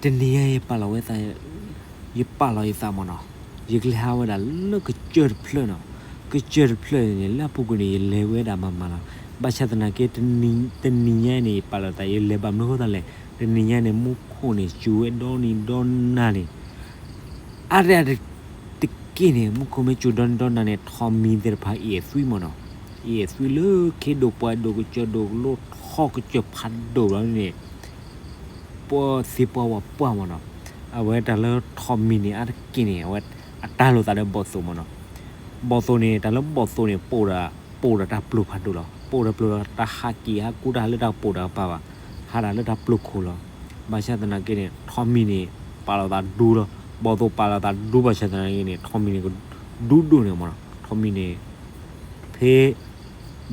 တနံၤညါယပာ်လီၤဝဲသး, ယပာ်လီၤယသးမ့ၢ်နီၤ, ယကလဲၤဟးဝဲဒၣ်လၢကစၢၢ်တဖျၢၣ်နီၤ, ကစၢၢ်တဖျၢၣ်န့ၣ် လၢအပူၤကွံာ်န့ၣ် ယလဲၤဝဲဒၣ်မၤမၤလီၤ. ဘၣ်ဆၣ်သနာ်က့ တနံၤညါန့ၣ် ယပာ်လီၤသး ယလဲၤဘၣ်မနုၤဃိသးလဲၣ်, တနံၤညါန့ၣ် မူခိၣ်န့ၣ် စူၤဝဲဒီနံၤဒီနၤန့ၣ် အါတက့ၢ်န့ၣ် မူခိၣ်မ့ၢ်စူၤဒီနံၤဒီနၤန့ၣ် ထိးမံၤသ့ၣ်တဖၣ်အ့ၣ်အသွံမ့ၢ်နီၤ, အ့ၣ်အသွံလၢခ့ဒိၣ်ပှၢ်ဒိၣ်ကစၢၢ်ဒိၣ်ကလိထီကစၢၢ်ဖးဒိၣ်လီၤန့ၣ် ပှၤသ့ပှၤဝၣ်ပှၢ်မ့ၢ်နီၤ, အဝဲတၢ်လၢထိးမံၤန့ၣ် အါတက့ၢ်န့ၣ် အဝဲအတၢ်လိာ်သးဒီးဘီၣ်သိၣ်မ့ၢ်နီၤ, ဘီၣ်သိၣ်န့ၣ် တၢ်လၢဘီၣ်သိၣ်န့ၣ် ပိာ်ဒီး ပိာ်ဒီးတၢ်ပျိၤဖးဒိၣ်လီၤ, ပိာ်ဒီးပျိၤဒီးတၢ်ဟးက့ၤ ဟးကူတၢ်လၢတၢ်ပိာ်တၢ်ကပၤဘၣ်, ဟးဒၣ်လၢတၢ်ပျိၤခိၣ်လီၤ. ဘၣ်ဆၣ်သနာ်က့န့ၣ် ထိးမံၤန့ၣ် ပာ်လီၤသးဒူလီၤ, ဘီၣ်သိၣ်ပာ်လီၤသးဒူဘၣ်ဆၣ်သနာ်က့န့ၣ် ထိးမံၤန့ၣ် ဒူဒိၣ်န့ၣ်မ့ၢ်နီၤ, ထိးမံၤန့ၣ် ဖဲ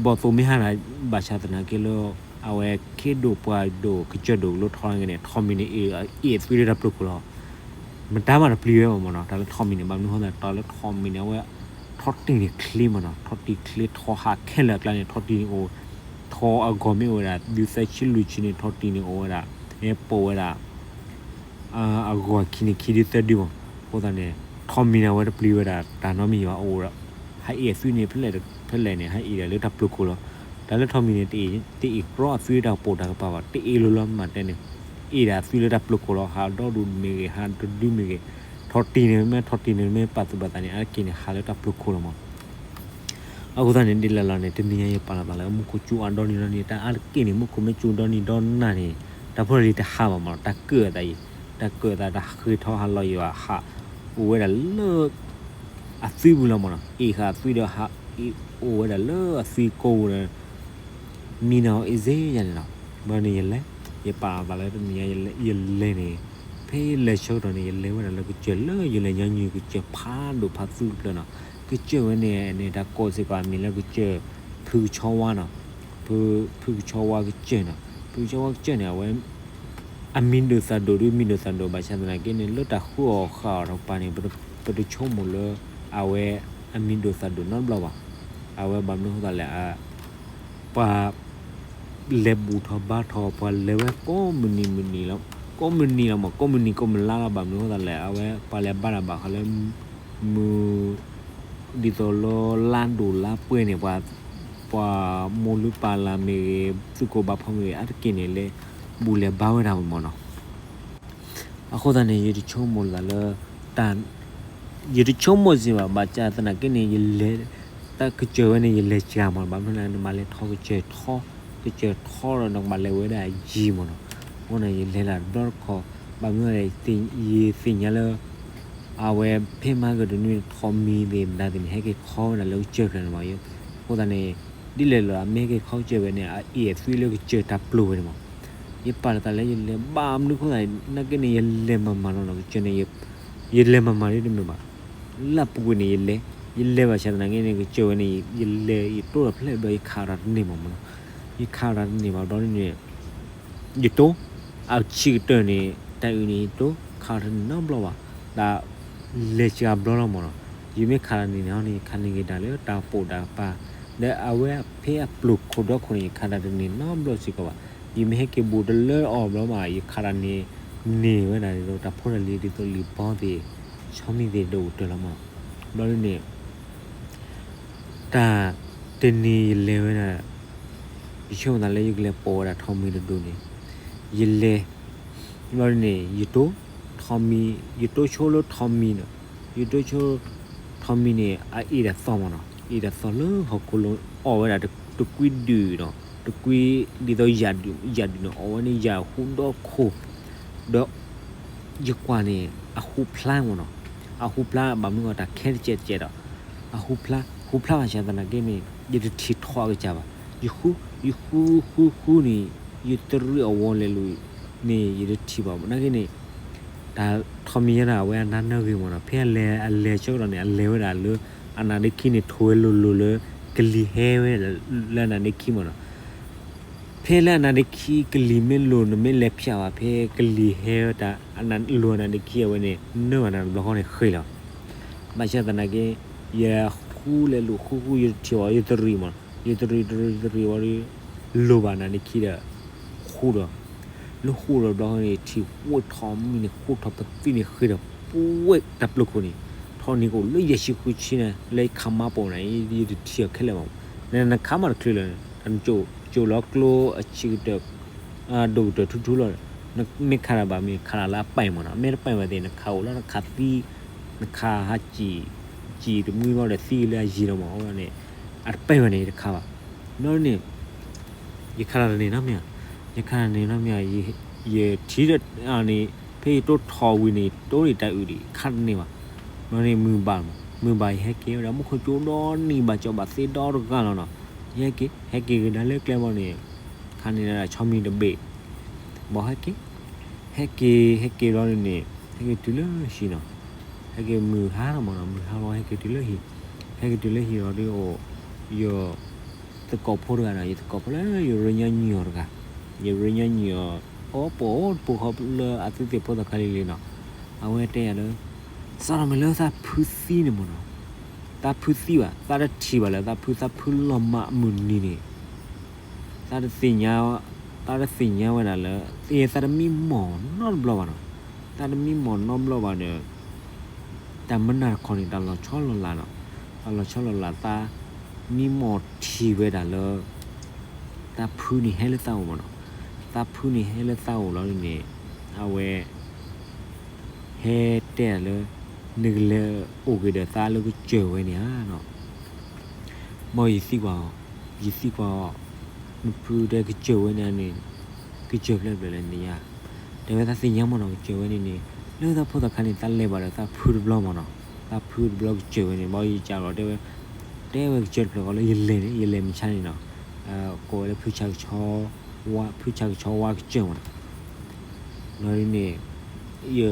ဘီၣ်သိၣ်မ့ၢ်ဟးဒၣ် ဘၣ်ဆၣ်သနာ်က့လၢ အဝဲခ့ဒိၣ်ပှၢ်ဒိၣ်ကစၢၢ်ဒိၣ်ကလိထီန့ၣ် ထိးမံၤန့ၣ် အ့ၣ်အသွံလၢတၢ်ပျိၤခိၣ်လီၤ. မတၤမးတပျံၤဝဲဘၣ်မ့ၢ်နီၤ, တၢ်လၢထိးမံၤန့ၣ် ဘၣ်မနုၤဃိသး တၢ်လၢထိးမံၤန့ၣ် အဝဲ ထီၣ်တံၢ်န့ၣ်ချ့မ့ၢ်နီၤ, ထီၣ်တံၢ်ချ့ ထိးဟးခဲလၢာ်အကျါန့ၣ် ထီၣ်တံၢ်န့ၣ်အိၣ်, ထိးအဂီၢ်မ့ၢ်အိၣ်ဝဲဒၣ် ဒုးသၢဆံလွံၢ်ဆံန့ၣ် ထီၣ်တံၢ်န့ၣ်အိၣ်ဝဲဒၣ် ပိာ်ဝဲဒၣ် အဂီၢ်ခံန့ၣ်ခံဒုသၢဒုမ့ၢ်, အဃိသတးန့ၣ် ထိးမံၤန့ၣ် အဝဲတပျံၤဝဲဒၣ်တၢ်နီတမံၤဘၣ်, အိၣ်ဒီး ဟးအ့ၣ်အသွံန့ၣ် ဖဲလဲၣ်ဖဲလဲၣ်န့ၣ် ဟးအ့ၣ်ဒၣ်လၢတၢ်ပျိၤခိၣ်လီၤ. တၢ်လၢထိးမံၤန့ၣ် တအ့ၣ်ကြီအသွံတၢ်ပိာ်တၢ်ကပၤဘၣ်, တအ့ၣ်လိၤလီၤမးတဲန့ၣ်, အ့ၣ်ဒၣ်အသွံလၢတၢ်ပျိၤခိၣ်လီၤ. ဟးဒီဒူၣ်မ့ၢ်ဂ့ၤ ဟးတဒုမ့ၢ်ဂ့ၤ, ထိးတံၢ်န့ၣ်မ့ၢ် ထိးတံၢ်န့ၣ်မ့ၢ် ပာ်သူၣ်ပာ်သးန့ၣ် အါတက့ၢ်န့ၣ် ဟးလၢတၢ်ပျိၤခိၣ်လီၤမ့ၢ်. အဃိသတးန့ၣ် ဒ်လဲၣ်လီၤန့ၣ် တနံၤညါယပာ်လီၤသးလၢ မူခိၣ်စူၤအါဒီနံၤဒီနံၤ တၢ်အါတက့ၢ်န့ၣ် မူခိၣ်မ့ၢ်စူၤဒီနံၤဒီနၤန့ၣ် တၢ်ဖိတၢ်လံၤတဟးဘၣ်မ့ၢ်နီၤ, တၢ်ကၢၣ်အသးအံၤ, တၢ်ကၢၣ်အသး တၢ်ဃ့ထီဟးလီၤယွၤဟး အိၣ်ဝဲဒၣ်လၢ အသွံပူၤလီၤမ့ၢ်နီၤ, အ့ၣ်ဃာ်အသွံဒီးဟး အ့ၣ်အိၣ်ဝဲဒၣ်လၢအသွံကိးပူၤဒီး မံနီၤအ့ၣ်စ့ယၤန့ၣ်လီၤ. ဘျီန့ၣ်ယလဲၤ, ယပာ်လီၤသးလၢတနံၤညါ ယလဲၤန့ၣ် ဖဲယလဲၤဆၢကတီၢ်န့ၣ် ယလဲၤဝဲဒၣ်လၢကစၢၢ်လၢယလဲၤညီနုၢ်ကစၢၢ်ဖးဒိၣ်ဖးသူတဖျၢၣ်နီၤ, ကစၢၢ်ဝဲန့ၣ်န့ၣ် တၢ်ကိးစ့ၢ်ကီးအမံၤလၢကစၢၢ် ဖုကဆီဝါနီၤ, ဖု ဖုကဆီဝါကစၢၢ်နီၤ, ဖုကဆီဝါကစၢၢ်န့ၣ် အဝဲ အမံၤဒိၣ်သၣ်ဒိၣ်ဒုး မံၤဒိၣ်သၣ်ဒိၣ် ဘၣ်ဆၣ်သနာ်က့န့ၣ် လၢတၢ်ဃုအီၣ်ဃုအီတကပၤန့ၣ် ပတဆိကမိၣ်လၢ အဝဲ အမံၤဒိၣ်သၣ်ဒိၣ်နီတဘျီဘၣ်. အဝဲဘၣ်မနုၤဃိသတးလဲၣ်, ပှၤ လဲၤဘူၣ်ထီၣ်ဘါထီၣ် ပှၤလဲၤဝဲကိးမုၢ်နံၤမုၢ်နံၤလီၤ, ကိးမုၢ်နံၤလီၤမး ကိးမုၢ်နံၤကိးမုၢ်လါလီၤ. ဘၣ်မနုၤဃိသတးလဲၣ် အဝဲပှၤလဲၤဘါတၢ်ဘၣ်ဃးလၢ မုၢ် ဒ်သိးလၢလါဒိၣ်လါပှဲၤန့ၣ် ပှၤ ပှၤမိၢ်လုၢ်ပၢ်လၢ်မ့ၢ်ဂ့ၤ သုးခိၣ်ဘါဖီမ့ၢ်ဂ့ၤ အါတက့ၢ်န့ၣ် လဲၤဘူၣ်လဲၤဘါဝဲဒၣ်မ့ၢ်နီၤ. အဃိသတးန့ၣ် ယတဆိကမိၣ်လၢ တၢ် ယတဆိကမိၣ်စ့ၢ်ဘၣ် ဘၣ်ဆၣ်သနာ်က့န့ၣ် ယလဲၤ တၢ်ကစၢၢ်ဝဲန့ၣ် ယလဲၤစှၤမ့ၢ်နီၤ. ဘၣ်မနုၤလဲၣ် နဘၣ်လဲၤထီၣ်ကစၢၢ်ထီ ကစၢၢ်ထီဒီး နကဘၣ်လဲၤဝဲဒၣ်ယံၤမ့ၢ်နီၤ. အဃိန့ၣ် ယလဲၤလၢတဘျီတခီၣ် ဘၣ်မနုၤလဲၣ် ယသ့ၣ်ညါလၢ အဝဲဖဲမဟါကတနွံ ထိးမံၤသ့ၣ်မတၤသ့ၣ်န့ၣ် ဟဲက့ၤခီဝဲဒၣ်လၢကစၢၢ်ဖျၢၣ်န့ၣ်မး. အဃိသတးန့ၣ် ဒ်လဲၣ်လီၤ အမ့ၢ်ဟဲက့ၤခီကစၢၢ်ဝဲန့ၣ် အအ့ၣ်အသွံလၢကစၢၢ်တၢ်ပျိၤဝဲန့ၣ်မး. ယပာ်လီၤသးလၢယလဲၤဘၣ်မနုၤဃိသတး နာ်က့န့ၣ် ယလဲၤမၤမၤလီၤနီၤ ကစၢၢ်န့ၣ် ယလဲၤမၤမၤဒ်တမ့ၢ်ဘၣ်. လၢအပူၤကွံာ်န့ၣ် ယလဲၤ ယလဲၤဘၣ်ဆၣ်သနာ်က့န့ၣ် ကစၢၢ်ဝဲန့ၣ် ယလဲၤ ယတိၢ်ဒီးဖျဲၣ်ဘျီ ယခးတၢ်တန့ၢ်မးမးနီၤ. ယခးတၢ်တန့ၢ်ဘၣ်ဘျီန့ၣ် ယတိၢ် အဆံးကတၢၢ်န့ၣ် တၢ်အုၣ်န့ၣ် ယတိၢ်ခးတန့ၢ်နီတဘျီဘၣ်. ဒီးလဲၤစှၤဘျီလီၤမးနီၤ. ယမ့ၢ်ခးတန့ၢ်န့ၣ် ယခးန့ၢ်က့ၤတၢ်လၢတၢ်ပိာ်တၢ်ကပၤ ဒီးအဝဲဖဲအပျိၤခိၣ်ဒီခိၣ်န့ၣ် ယခးတၢ်တန့ၢ်နီတဘျီစ့ၢ်ကီးဘၣ်. ယမ့ၢ်ဟဲက့ၤဘူးတလၢအီၤဘျီမး ယခးတၢ်န့ၢ် န့ၢ်ဝဲဒၣ်ဒ်သိး တၢ်ဖိတၢ်လံၤဒ်သိးလံာ်ဘီသ့ၣ် ဆီမံၤသ့ၣ်တအိၣ်တၢ်လီၤမးနီၤ. ဘျီဒ်န့ၣ် တၢ်တနံၤယလဲၤဝဲဒၣ် ယဆိကမိၣ်သးလၢယကလဲၤပိာ်ဝဲဒၣ်ထိးမံၤတဒူၣ်န့ၣ် ယလဲၤ ဘျီဒ်န့ၣ် ယတိၢ် ထိးမံၤ ယတိၢ်ဆိလၢထိးမံၤနီၤ ယတိၢ်ဆိ ထိးမံၤန့ၣ် အအ့ၣ်တၢ်သီမးနီၤ အ့ၣ်တၢ်သီလၢဟီၣ်ခိၣ်လိၤ အီၣ်ဝဲဒၣ်တကွံဒုၣ်နီၤ တကွံဒ်သိးယၣ်ဒုၣ် ယၣ်ဒုၣ်န့ၣ် အီၣ်ဝဲန့ၣ်ယၣ်ဟူဒီခိၣ် ဒီး ယကွၢ်န့ၣ် အဟူဖျါမးနီၤ အဟူဖျါ ဘၣ်မနုၤအီၤတၢ်ခဲတကဲးတကဲးဒီး အဟူဖျါ ဟူဖျါဘၣ်ဆၣ်သနာ်က့န့ၣ် ယတထံၣ်ထီၣ်အကစၢ်ဘၣ် ယဃု ယဃုဃုဃုန့ၣ် ယတရံးအဝီလဲၤလိာ်န့ၣ် ယတထံၣ်ဘၣ် နာ်က့န့ၣ် တၢ်ထိးမံၤယဲဒၣ် အဝဲအနါနၢဂ့ၤမးနီၤ ဖဲအလဲၤ အလဲၤဆၢကတီၢ်န့ၣ် အလဲၤဝဲဒၣ်လၢ အနါဒ့ခံန့ၣ် ထိးဝဲလိၤလိၤလၢ ကလံၤဟဲဝဲဒၣ်လၢအနါဒ့ခံမးနီၤ ဖဲလၢအနါဒ့ခံကလံၤမ့ၢ်လိၤ နမ့ၢ်လဲၤဖျါဘၣ် ဖဲကလံၤဟဲတၢ် အနါလိၤအနါဒ့ခံအဝဲန့ၣ် နၢဘၣ်နၤတဘျီဃီန့ၣ်ဃ့လီၤ ဘၣ်ဆၣ်သနာ်က့ ယဃုလဲၤလိာ်ဃုဃု ယတထံၣ်ဘၣ် ယတရံးမး ယတရံးတရံးတရံးဝံၤဒီး လိၤဘၣ်နါဒ့ခံဒီး ဃုဒီး လၢဃိၣ်ဒီးဘျီန့ၣ် ထံၣ်ဝဲထီၣ်မံန့ၣ် ဃိၣ်ထီၣ်ပသံၣ်န့ၣ် ဃ့ထီၣ်ပှဲၤတၢ်ပျိခိၣ်န့ၣ် ထီၣ်န့ၢ်ကအိၣ်လၢယဲၢ်ဆံဃုဆံန့ၣ် လၢယခးမါပိာ်န့ၣ် ယတထံၣ်အီၤခဲလၢာ်ဘၣ်. နခးမါတချုးလၢၤ နကၠိၣ်လီၤကျိအဆံးကတၢၢ် ဒိၣ်ကတၢၢ်ထူထူလီၤ. မ့ၢ်ခးတၢ်ဘၣ်မ့ၢ်ခးတၢ်လၢအပာ်မ့ၢ်နီၤ, မ့ၢ်တပာ်ဘၣ်သ့ၣ် နခးအိၣ်လၢနခးသံ နခးဟးစံၣ် စံၣ်တမှံဘၣ်ဒီးသံလၢအယံၤလီၤမး အဝဲန့ၣ် အတပာ်ဘၣ်န့ၣ် ယတခးဘၣ်. ဘျီန့ၣ် ယခးတၢ်တန့ၢ်နီတမံၤဧါ, ယခးတၢ်တန့ၢ်နီတမံၤဧါ, ယထံၣ်န့ၣ် ဖဲယတိၢ်ထီၣ်ဝံၤန့ၣ် တိၢ်န့ၢ်တၢ်အုၣ်ဒံး ခးတန့ၢ်ဘၣ်. ဘျီန့ၣ်မုၢ်ဘၣ်မး မုၢ်ဘၣ်ယဟဲက့ၤဝဲဒၣ် မူခိၣ်ကၠိဒီနံၤ ဘၣ်ကၠီဘၣ်သ့ဒီတဂၤလီၤနီၤ. ယဟဲက့ၤ ဟဲက့ၤကဒါလၢကျဲဘီန့ၣ် ခးန့ၢ်ဒၣ်ဆီမံၤတဘ့ၣ် ဘီဟဲက့ၤ ဟဲက့ၤ ဟဲက့ၤဘျီန့ၣ်န့ၣ် ဟဲက့ၤတုၤလၢဟံၣ်နီၤ, ဟဲက့ၤမုၢ်ဟါလီၤမးနီၤ, မုၢ်ဟါလီၤ ဟဲက့ၤတုၤလၢဟံၣ်, ဟဲက့ၤတုၤလၢဟံၣ်အီၤဒီးအိၣ် ယ သကိးဖိတဂၤနီၤ, ယသကိးဖိလၢယရ့ညီနုၢ်အီၤတဂၤ, ယရ့ညီနုၢ်အီၤ အိၣ်ပိာ်အိၣ်တပူၤဃီလၢအသုသ့ၣ်ဖိသၣ်ခါလံၤလံၤနီၤ, အဝဲတဲယၤလၢ စးထီၣ်မ့ၢ်လၢသးဖုသံန့ၣ်မးနီၤ, သးဖုသံဘၣ် သးတထံၣ်ဘၣ်လၢသးဖု သးဖုလီၤမၢ်အမုၢ်နံၤန့ၣ် သးတသ့ၣ်ညါ, သးတသ့ၣ်ညါဝဲဒၣ်လၢ သးတမံမီၢ်နီတဘျီဘၣ်နီၤ, သးတမံမီၢ်နီတဘျီဘၣ်ဒီး တၢ်မနုၤတခီန့ၣ် တၢ်လီၤဆီလီၤလးနီၤ, တၢ်လီၤဆီလီၤလး သးမံမီၢ်ထံၣ်ဝဲဒၣ်လၢ သးဖုန့ၣ်ဟဲလၢသးအိၣ်မးနီၤ, သးဖုန့ၣ်ဟဲလၢသးအိၣ်လီၤန့ၣ် အဝဲ ဟဲတဲလၢ နကလဲၤအိၣ်က့ၤဒီးသးလၢကစၢၢ်ဝဲန့ၣ်ဧါနီၤ, မ်ယသံကွၢ်အီၤ, ယသံကွၢ်အီၤ, နဖုတဲကစၢၢ်ဝဲန့ၣ်န့ၣ် ကစၢၢ်ဖျၢၣ်ဖျၢၣ်လဲၣ်န့ၣ်ဧါ, တဲဝဲသးသ့ၣ်ညါမးနီၤ ကစၢၢ်ဝဲန့ၣ်န့ၣ် လၢသးဖိသၣ်ခါန့ၣ် သးလဲၤဘၣ်ဒီးသးဖုတဘျီမးနီၤ, သးဖုတဘျီကစၢၢ်ဝဲန့ၣ် ဘၣ်ယကးလီၤတဲဝဲ, တဲဝဲကစၢၢ်တဖျၢၣ်ဃီလၢယလဲၤန့ၣ် ယလဲၤမုၢ်ဆါန့ၣ်နီၤ, ကိးဝဲလၢ ဖုဆၣ်ကဆီဝါကစၢၢ်မးနီၤ, ဘျီဒ်န့ၣ် ယ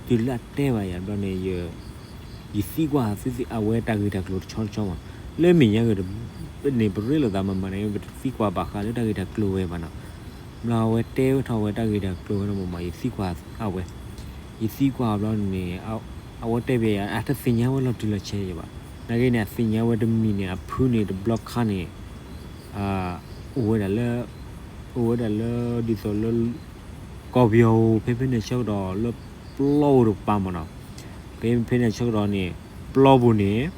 တုၤလၢအတဲဘၣ်ယၤဘျီန့ၣ် ယသံကွၢ်သုသ့ၣ်အဝဲတၢ်ဂ့ၢ်တၢ်ကျိၤတဆီတဆီမး, လၢမဲာ်ညါဂ့ၤန့ၣ် ပရ့လိာ်သးမးမးန့ၣ် ပတသံကွၢ်ဘၣ်ဃးလၢတၢ်ဂ့ၢ်တၢ်ကျိၤဝဲဘၣ်နီၤ, ဘျီအဝဲတဲဝဲထီၣ်ဝဲတၢ်ဂ့ၢ်တၢ်ကျိၤဝဲန့ၣ်မးမး ယသံကွၢ်အဝဲ, ယသံကွၢ်ဘျီန့ၣ် အဝဲတဲဘၣ်ယၤ အတသ့ၣ်ညါဝဲလီၤတံၢ်လီၤဆဲးယၤဘၣ်, နာ်က့န့ၣ် အသ့ၣ်ညါဝဲတမံၤန့ၣ် အဖုန့ၣ်တဘျီခါန့ၣ် အိၣ်ဝဲဒၣ်လၢ အိၣ်ဝဲဒၣ်လၢ ဒ်သိးလၢ ကီၢ်ပယီၤဧိၤ ဖဲဖဲန့ၣ်ဆၢကတီၢ်လၢပျီပူၤတကပၤမးနီၤ, ဖဲဖဲန့ၣ်ဆၢကတီၢ်န့ၣ် ပျီပူၤန့ၣ်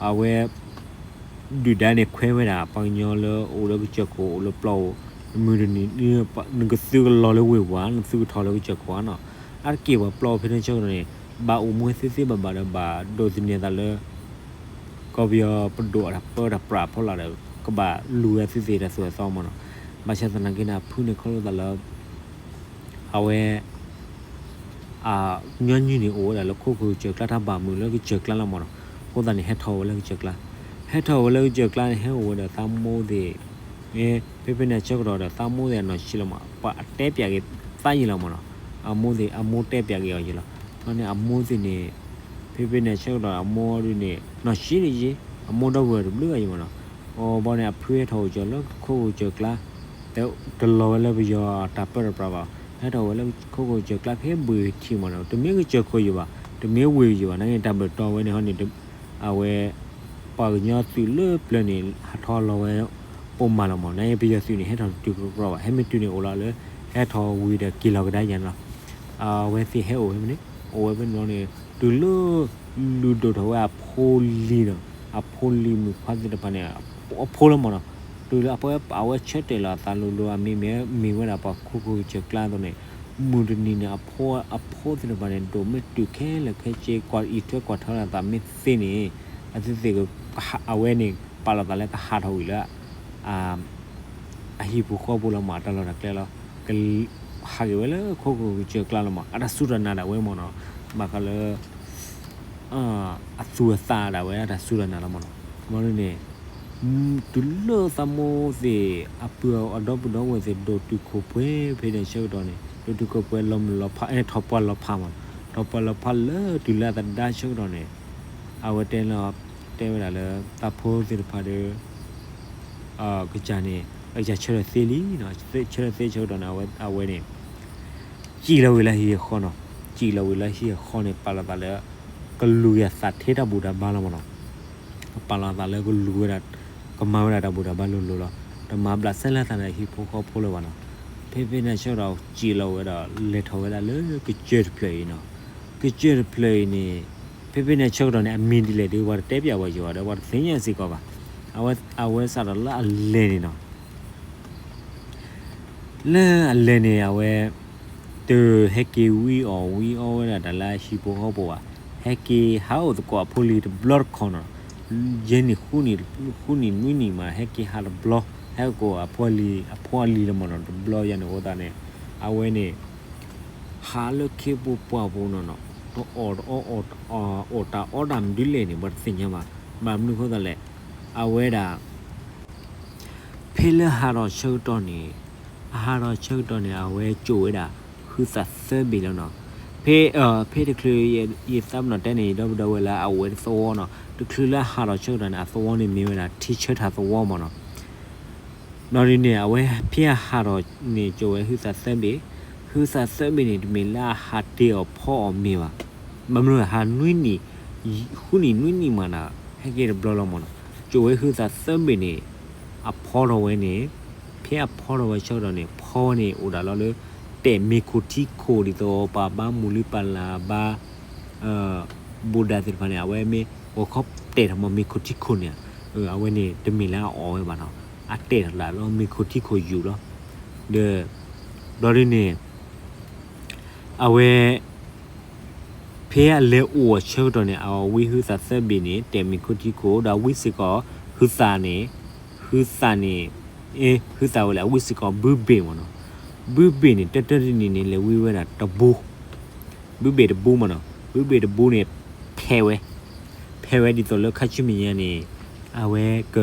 အဝဲ ဒုၣ်ဒါန့ၣ်ခွဲးဝဲဒၣ် ပှၤကညီလၢအိၣ်လၢကစၢၢ်ခိၣ် အိၣ်လၢပျီပူၤ မုၢ်တနံၤ နကသုကလီၤလၢဝ့ၢ်ပူၤဧါ နသုကထီၣ်လၢကစၢၢ်ခိၣ်ဧါနီၤ, အါတက့ၢ်ပှၤပျီပူၤဖဲန့ၣ်ဆၢကတီၢ်န့ၣ် ဘၣ်အိၣ်မူသ့သ့ဘၣ်ဘၣ်ဒီး ဘၣ်ဒိးသန့ၤသးလၢ ကီၢ်ပယီၤပဒိၣ်အတၢ်ပၢတၢ်ပြးအဖီလာ်ဒီး ကဘၣ်လူၤဝဲသုသ့ၣ်တၢ်သိၣ်တၢ်သီမးနီၤ, ဘၣ်ဆၣ်သနာ်က့န့ၣ် အဖုန့ၣ်ခီဖျိသးလၢ အဝဲ အညီနုၢ်န့ၣ်အိၣ်ဝဲဒၣ်လၢခိခိၣ်ကစၢၢ်ကျါ တၢ်ဘၣ်မုာ်လၢကစၢၢ်ကျါလီၤမးနီၤ, အဃိသတးန့ၣ် ဟဲထီၣ်ဝဲလၢကစၢၢ်ကျါ, ဟဲထီၣ်ဝဲလၢကစၢၢ်ကျါန့ၣ် ဟဲအိၣ်ဝဲဒီးသးမိၢ်သ့ၣ်, ဖဲဖဲန့ၣ်အဆၢကတီၢ်ဒီး သးမိၢ်သ့ၣ်အနီၢ်ဆံးလီၤမး ပှၤအတဲပၠးက့ၤသးယံာ်လီၤမးနီၤ, အမိၢ်သ့ၣ် အမိၢ်တဲပၠးက့ၤအီၤယံာ်လီၤ, ဘျီန့ၣ် အမိၢ်သ့ၣ်န့ၣ် ဖဲဖဲန့ၣ်အဆၢကတီၢ် အမိၢ်ဒုန့ၣ် နီၢ်ဆံးန့ၣ်ယံာ်, အမိၢ်ဒီပုၢ်ဝဲၢ်တဘျုးဂၤယံာ်မးနီၤ, အဘီန့ၣ် အဖုဟဲထီၣ်အိၣ်ကၠီလၢခိခိၣ်ကစၢၢ်ကျါ တလီၤဝဲလၢပယီၤတၢ်ပၢတၢ်ပြးဘၣ်, ဟဲထီၣ်ဝဲလၢခိခိၣ်ကစၢၢ်ကျါဖဲဘှ့ၣ်ထံးမးနီၤ, တမ့ၢ်ကစၢၢ်ခိၣ်ယံၤဘၣ်, တမ့ၢ်ဝ့ၢ်ယံၤဘၣ်, နာ်က့တၢ်ဘျၢၣ်တီဝဲန့ၣ်ဟီန့ၣ် အဝဲ ပှၤကညီသုးလၢပျၢၤန့ၣ် ဟးထီၣ်လီၤဝဲ ပိာ်မၣ်လီၤမး, နာ်က့ပယီၤသုးန့ၣ် ဟဲထီၣ်တတုၤကီၢ်ဘၣ်, ဟဲမ့ၢ်တုၤန့ၣ်အိၣ်လီၤလၢ ဟဲထီၣ်ဝံၤဒီးက့ၤလီၤကဒါယၤန့ၣ်လီၤ, အဝဲသ့ၣ်ဟဲအိၣ်ဖဲန့ၣ်, အိၣ်ဝဲဖဲန့ၣ်န့ၣ် တုၤလၢ လူၤဒိၣ်ထီၣ်ဝဲအဖိလံၤနီၤ, အဖိလံၤမုၣ်ခွါသ့ၣ်တဖၣ်န့ၣ် အဖိလၢမးနီၤ, တုၤလၢအဝဲဆၢတဲာ်လီၤအသးလိၤလိၤ အမ့ၢ်မ့ၢ်မ့ၢ်ဝဲဒၣ်ပှၤခိခိၣ်ကစၢၢ်ကျါအသိးန့ၣ်, မုၢ်တနံၤန့ၣ် အဖိသ့ၣ်တဖၣ်န့ၣ် ဒိၣ်မ့ၢ်တုာ်ခဲလၢာ်ခဲဆ့ ကွၢ်အံးထွဲကွၢ်ထွဲလီၤအသးမ့ၢ်သ့န့ၣ်, အဝဲသ့ၣ် အဝဲန့ၣ် ပာ်လီၤသးလၢကဟးထီၣ်ဝံၤလၢ အဟံၣ်ပူၤဃီပူၤလီၤမး အတၢ်လီၢ်တၢ်ကျဲလီၤ, ကဟးက့ၤဝဲလၢခိခိၣ်ကစၢၢ်ကျါလီၤမး အတၢ်စူၢ်တၢ်နာ်ဒၣ်ဝဲမးနီၤ, ဘၣ်ဃးလၢ အသူၣ်အသးဒၣ်ဝဲ အတၢ်စူၢ်တၢ်နာ်လီၤမးနီၤ, မ့ၢ်န့ၣ် တုၤလၢသးမိၢ်သ့ၣ် အပုၢ်အဒီပုၢ်ဒီဝဲၢ်သ့ၣ် ဒိၣ်တုာ်ခိၣ်ပှဲၤဖဲန့ၣ်ဆၢကတီၢ်န့ၣ် ဒိၣ်တုာ်ခိၣ်ပှဲၤလီၤမုၢ်လီၤဖး ထီၣ်ပှၢ်လီၤဖးမး, ထီၣ်ပှၢ်လီၤဖးလၢတုၤလၢအသဒါဆၢကတီၢ်န့ၣ် အဝဲတဲလီၤ တဲဝဲဒၣ်လၢသးဖိသ့ၣ်တဖၣ်ဒီး ကစၢ်န့ၣ် အကစၢ်ဆၢထၢၣ်သ့လံနီၤ, ဆၢထၢၣ်သ့ဆၢကတီၢ်န့ၣ် အဝဲန့ၣ် စံၣ်လီၤဝံၤလၢဟံၣ်အဃီနီၤ, စံၣ်လီၤဝံၤလၢဟံၣ်အဃီန့ၣ် ပာ်လီၤသးလၢ ကလူၤက့ၤအသးထဲတၢ်ဘူၣ်တၢ်ဘါလီၤမးနီၤ, ကပာ်လီၤသးလၢကလူၤဝဲဒၣ် ကမၤဝဲဒၣ်တၢ်ဘူၣ်တၢ်ဘါလိၤလိၤလီၤ, တမၤဘျးစဲလၢသးဒီးဟံၣ်ဖိဃီဖိလၢၤဘၣ်နီၤ. ဖဲဖဲန့ၣ်ဆၢကတီၢ်စံးလီၤဝဲဒီး လဲၤထီၣ်ဝဲဒၣ်လၢကစၢၢ်တဖျၢၣ်အံၤနီၤ. ကစၢၢ်တဖျၢၣ်အံၤန့ၣ် ဖဲဖဲန့ၣ်ဆၢကတီၢ်န့ၣ် အမံၤဒ်လဲၣ်ဒီး ပှၤတတဲပျးဝဲယၤဘၣ်ဒီး ပှၤတသ့ၣ်ညါစ့ၢ်ကီးဘၣ်. အဝဲ အဝဲစးထီၣ်လၢအလဲၤန့ၣ်နီၤ လၢအလဲၤန့ၣ် အဝဲ တဟဲက့ၤဝံအီၣ်ဝံအီဝဲဒၣ်တၢ်လၢဟံၣ်ဖိဃီဖိဘၣ်. ဟဲက့ၤဟးအိၣ်သကိးအဖိလံၤတဘျီတခီနီၤ. ယဲၢ်နံၣ်ဃုနံၣ် ဃုနံၣ်နွံနံၣ်မး ဟဲက့ၤဟးတဘျီ ဟဲက့ၤအဖိအလံၤ အဖိအလံၤလၢမ့ၢ်နီၤ တဘျီယဲၢ်နံၣ်အိၣ်သးန့ၣ် အဝဲန့ၣ် ဟးလၢခ့ပူၤပှၢ်ပူၤနီၤနီၤ တအီၣ်တအီ အီၣ်တၢ်အီတၢ်မနုၤလဲၣ်န့ၣ် ပှၤတသ့ၣ်ညါဘၣ်. ဘၣ်မနုၤအဃိသတးလဲၣ် အဝဲဒၣ် ဖဲလၢဟးထီၣ်ဆၢကတီၢ်န့ၣ် အဟးထီၣ်ဆၢကတီၢ်န့ၣ် အဝဲကိာ်ဝဲဒၣ် ဟုသးသၢဘ့ၣ်လီၤနီၤ. ဖဲ ဖဲတချုးယသးပ့ၤနီၣ်တဲန့ၣ် ယဒီပုၢ်ဒီဝဲၢ်လၢအဝဲသဝီနီၤ တချုးလၢအဟးထီၣ်ဆၢကတီၢ်န့ၣ် အသဝီန့ၣ်မ့ၢ်ဝဲဒၣ် ထံဆၢထၢ်သဝီမ့ၢ်နီၤ. ဒီးဒ်န့ၣ် အဝဲဖဲအဟးထီၣ်န့ၣ် ကိာ်ဝဲဟုသးသၢဘ့ၣ်, ဟုသးသၢဘ့ၣ်န့ၣ် တမ့ၢ်လၢအဟးတ့ၢ်အီၤဖီအီၤမ့ၢ်ဘၣ်. ဘၣ်မနုၤဟးနွံနံၣ် ဃုနံၣ်နွံနံၣ်မးနီၤ ဟဲက့ၤတဘျီလီၤမ့ၢ်နီၤ. ကိာ်ဝဲဟုသးသၢဘ့ၣ်န့ၣ် အဖီထီၣ်ဝဲန့ၣ် ဖဲအဖီထီၣ်ဝဲဆၢကတီၢ်န့ၣ် ဖီဝဲန့ၣ်အိၣ်ဒၣ်လီၤလၢ တဲာ်မ့ၤခိၣ်ထံခိၣ်ဒ်သိးပှၤဘါမုၢ်လံပလၢ်ဘါ ဘိးဒၣ်သ့ၣ်တဖၣ်န့ၣ် အဝဲမ့ၢ်ဂီၤခီတဲာ်ထီၣ်မ့ၤခိၣ်ထံခိၣ်န့ၣ် အဝဲန့ၣ်တမ့ၢ်လၢအအီၣ်ဝဲဘၣ်နီၤ. အတဲာ်ထီၣ်လၢမ့ၤခိၣ်ထံခိၣ်ယူာ်လီၤ. ဒီး ဘျီဒ်န့ၣ် အဝဲ ဖဲအလဲၤအိၣ်အဆၢကတီၢ်န့ၣ် အဝံဟုသးသၢဘ့ၣ်န့ၣ် တဲာ်မ့ၤခိၣ်ထံခိၣ် ဒီးအဝံစ့ၢ်ကီး ဟုသးန့ၣ် ဟုသးန့ၣ် အ့ ဟုသးဝဲလၢအဝံစ့ၢ်ကီးဘုဘ့ၣ်မ့ၢ်နီၤ. ဘုဘ့ၣ်န့ၣ် တၢတၢတနံၣ်န့ၣ် လဲၤဝံဝဲဒၣ်တဘိ ဘုဘ့ၣ်တဘိမ့ၢ်နီၤ. ဘုဘ့ၣ်တဘိန့ၣ် ဖဲးဝဲ ဖဲးဝဲဒ်သိးလၢခါဆူမဲာ်ညါန့ၣ် အဝဲက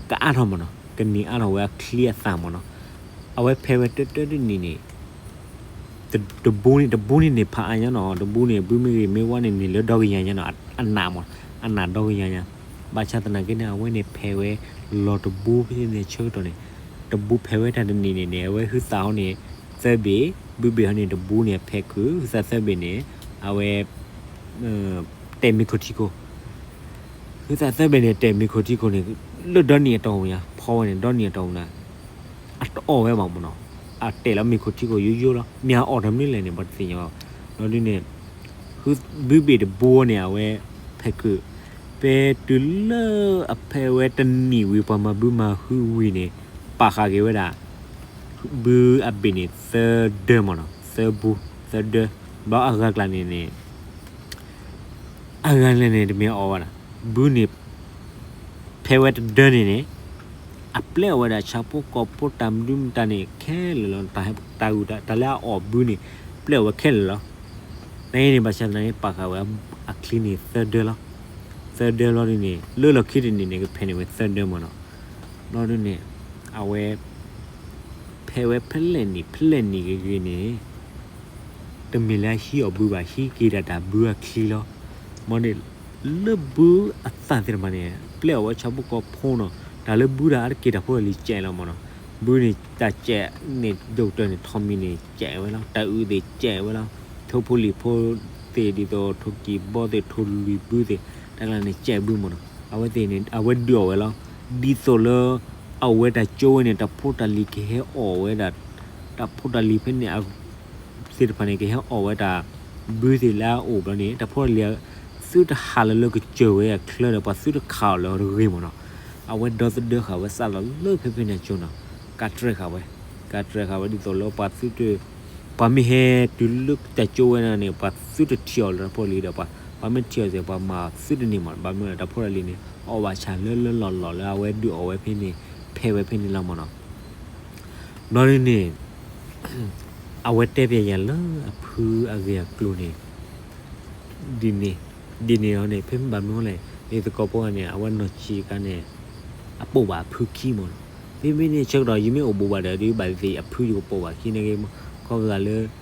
ကအါထီၣ်မ့ၢ်နီၤ ကန့ၢ်အါထီၣ်ဝဲအချံအသၣ်မ့ၢ်နီၤ. အဝဲဖဲးဝဲတၢတၢတနံၣ်န့ၣ် တဘိန့ၣ် တဘိန့ၣ်န့ၣ် ဖးအါညါနီၤ တဘိန့ၣ် ဘုမ့ၢ်ဂ့ၤမ့ၢ်ဝါန့ၣ် န့ၢ်လၢဒီကယၤညါနီၤ အနးမ့ၢ် အနးဒီကယၤညါ. ဘၣ်ဆၣ်သနာ်က့န့ၣ် အဝဲန့ၣ်ဖဲးဝဲလီၤတဘိဖဲန့ၣ်ဆၢကတီၢ်န့ၣ် တဘိဖဲးဝဲတၢ်တနံၣ်န့ၣ်န့ၣ် အဝဲဟုသးအီၤန့ၣ် သၢဘ့ၣ် ဘုဘ့ၣ်အီၤန့ၣ် တဘိန့ၣ်ဖဲးခုး ဟုသးသၢဘ့ၣ်န့ၣ် အဝဲ တဲာ်မ့ၤခိၣ်ထံခိၣ် ဟုသးသၢဘ့ၣ်န့ၣ် တဲာ်မ့ၤခိၣ်ထံခိၣ်န့ၣ် လၢဒီနံၣ်အတီၢ်ပူၤညါ ဖီဝဲန့ၣ် ဒီနံၣ်အတီၢ်ပူၤန့ၣ် အတအီၣ်ဝဲဘၣ်မ့ၢ်နီၤ အတဲာ်လီၤမ့ၤခိၣ်ထံခိၣ်ယိယိလီၤ မ့ၢ်အအီၣ်တၢ်မနုၤလဲၣ်န့ၣ် ပှၤတသ့ၣ်ညါဘၣ်. ဒီးဒ်န့ၣ် ဘုဘ့ၣ်တဘိန့ၣ် အဝဲ ဖဲးခုး ဖဲတုၤလၢအဖဲးဝဲတနံၣ်ဝံၤ ပှၤမၤဘုမၤဟုဝံၤန့ၣ် ပာ်ဃာ်က့ၤဝဲဒၣ် ဘုအဘ့ၣ်န့ၣ် သၢဒၢမ့ၢ်နီၤ သၢဘိ သၢဒၢ ဘျီအဂၤကျါန့ၣ်န့ၣ် အဂၤလဲၣ်န့ၣ် တမ့ၢ်အီၣ်ဘၣ်ဒီး ဘုန့ၣ် ဖဲးဝဲတဒၢန့ၣ်န့ၣ် အပျဲအီၣ်ဝဲဒၣ်ဆၣ်ဖိကီၢ်ဖိတၢ်မနုၤမတၤန့ၣ်ခဲလၢာ်လီၤ. တၢ်ဟဲတၢ်ဂုာ်တၢ်လၢအအီၣ်ဘုန့ၣ် ပျဲအီၣ်ဝဲခဲလၢာ်လီၤ. နန့ၣ် ဘၣ်ဆၣ်သနာ်က့ ပာ်ဃာ်ဝဲအချံန့ၣ်သၢဒၢလီၤ. သၢဒၢလီၤဒ်န့ၣ် လၢလီၢ်ခံတနံၣ်န့ၣ် ကဖဲးန့ၢ်ဝဲသၢဒၢမ့ၢ်နီၤ. လီၤဒ်န့ၣ် အဝဲ ဖဲးဝဲဖဲလဲၣ်နံၣ်ဖဲလဲၣ်နံၣ်ဂ့ၤဂ့ၤန့ၣ် တမ့ၢ်လၢအဟံးအီၣ်ဘုဘၣ် ဟံးက့ၤဒၣ်တၢ်ဘုအချံလီၤ. မ့ၢ်န့ၣ် လၢဘုအသၣ်သ့ၣ်တဖၣ်န့ၣ် ပျဲအီၣ်ဝဲဆၣ်ဖိကီၢ်ဖိနီၤ တၢ်လၢဘုဒၣ်အါတက့ၢ်တၢ်ဖိတၢ်လံၤစဲးလီၤမ့ၢ်နီၤ. ဘုန့ၣ်တၢ်စဲးန့ၣ် ဒိၣ်ကတၢၢ်န့ၣ် ထိးမံၤန့ၣ်စဲးဝဲလီၤ တၢ်အုးသ့ၣ်စဲးဝဲလီၤ ထိဖိလံၤဖိသ့ၣ်ဒ်သိးထိးကံၢ်ဘီသ့ၣ် ထိးလွံၢ်ဘုသ့ၣ် တၢ်ကျါန့ၣ်စဲးဘုမ့ၢ်နီၤ. အဝဲသ့ၣ်န့ၣ် အဝဲဒုးအီၣ်ဝဲလီၤ. ဒ်သိးလၢ အဝဲတၢ်ကၠိဝဲန့ၣ် တၢ်ဖိတၢ်လံၤကဟဲအီၣ်ဝဲဒၣ် တၢ်ဖိတၢ်လံၤဖဲန့ၣ် သ့ၣ်တဖၣ်န့ၣ် ကဟဲအီၣ်ဝဲတၢ် ဘုသ့ၣ်လၢအအိၣ်ဘျီန့ၣ် တၢ်ဖိတၢ်လံၤ သုတဟးလၢလၢကစၢၢ်ဝဲအချၢဒီး ပှၤသုတခးအီၤလၢတဂ့ၤမ့ၢ်နီၤ. အဝဲဒီသဒၢဃာ်ဝဲစးလီၤလၢဖဲဖဲန့ၣ်ကၠိနီၤ ကးတြဲၤဃာ်ဝဲ ကးတြဲၤဃာ်ဝဲဒ်သိးလၢပှၤသုတ ပှၤမ့ၢ်ဟဲတုၤလၢတၢ်ကၠိဝဲဒၣ်န့ၣ် ပှၤသုတထံၣ်အီၤလၢတၢ်ဖိတၢ်လံၤဒီး ပှၤမ့ၢ်ထံၣ်အီၤစ့ၢ် ပှၤမၤသုတန့ၢ်မ့ၢ်နီၤ. ဘၣ်မနုၤလဲၣ် တၢ်ဖိတၢ်လံၤန့ၣ် အီၣ်ဘၣ်ဆၣ်လၢလၢလီၢ်လီၢ်လၢအဝဲဒုးအီၣ်ဝဲဖဲန့ၣ် ဖဲးဝဲဖဲန့ၣ်လီၤမ့ၢ်နီၤ. ဘျီဒ်န့ၣ် အဝဲတဲပျဲယၤလၢအဖုအဂ့ၢ်အကျိၤန့ၣ် ဒ်န့ၣ် ဒ်န့ၣ်အီၤန့ၣ် ဖဲမ့ၢ်ဘၣ်မနုၤလဲၣ် ယသကိးဖိဂၤန့ၣ် အဝဲနီၢ်ဆံးအခါန့ၣ် အပိာ်ဘၣ်အဖုခံမ့ၢ်နီၤ. မ့မ့ၢ်န့ၣ်ဆၢကတီၢ် ယမ့ၢ်အိၣ်ဘူးဘၣ်ဒီး ဒ်ဘၣ်သ့ၣ်သ့ၣ်အဖုယကပိာ်ဘၣ်ခံန့ၣ်ဂ့ၤမ့ၢ် ခီဖျိလၢ